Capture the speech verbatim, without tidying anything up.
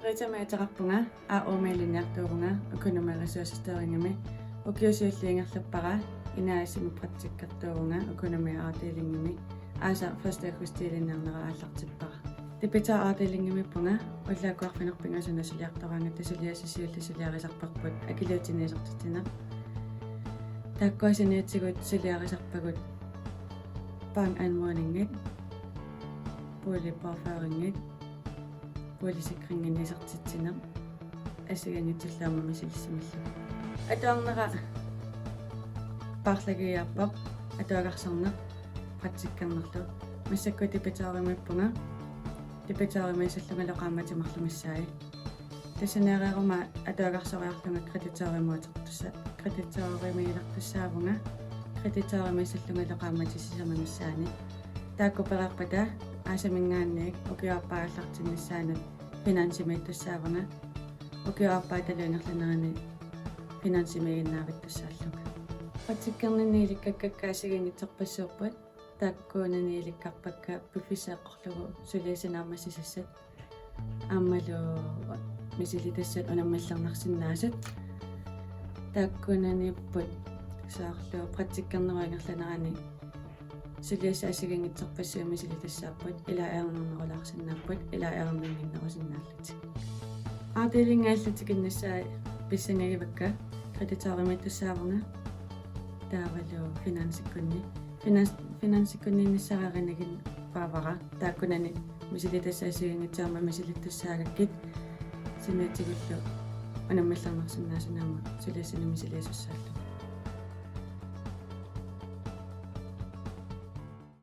Rita-mik ateqarpunga, A U-mik ilinniartuuvunga, økonomi ressourcestyringimi. Ukiut siulliit ingerlappara, N A S-imi praktikkertuuvunga, økonomi afdelingimi, aasaq første augustip ilinniarnera aallartippara. Debitor afdelingimiippunga, ullaakkut arfineq-pingasut una suliartoraangatta suliassat siulliit suliarisarparput, akiliutini isertitsineq. Taakkua saniatigut suliarisarpagut bankanmodningit, boligpåføringit, boligsikringit isertitsineq, assigiinngitsullu aamma misilissimallugit. Atuarnera paarlagiiaarpoq, atuagarsorneq, praktikkernerlu. Massakkut debitorimiippunga, debitorimiissallungalu qaammatit marluk missaat. Tassaniareeruma atuagarsoriarlunga kreditorimik utertussa-, kreditorimiilertussaavunga, kreditorimiissallungalu qaammatit sisamat missaanni. Taakku pereerpata aasaminngaanniit ukiup aappaa aallartinnissaanut finansimiittussaavunga, ukiup aappaatalu ingerlanerani finansimiiginnaavittussaallunga. Praktikkerninni ilikkakkakka assigiinngitsorpassuupput, taakkunani ilikkarpakka piffissaq eqqorlugu suliassat naammassisassat aammalu misilitassat unammillernarsinnaasut. Taakkunaniipput soorlu praktikkernerup ingerlanerani suliassat assigiinngitsorpassuit misilitassaapput, ilaa ajornarnerulaarsinnaapput, ilaa ajornannginnerusinnaallutik. Afdelingi allat tikinnissaat pissangagivakka, kreditorimiittussaavunga taavalu finansikkunni. Finans-, finansikkunniinnissara erinigipaavara, taakkunani misilitassat assigiinngitsut aamma misilittussaagakkit saniatigullu unammillernarsinnaasunik aamma suliassanik misiliisussaallugu.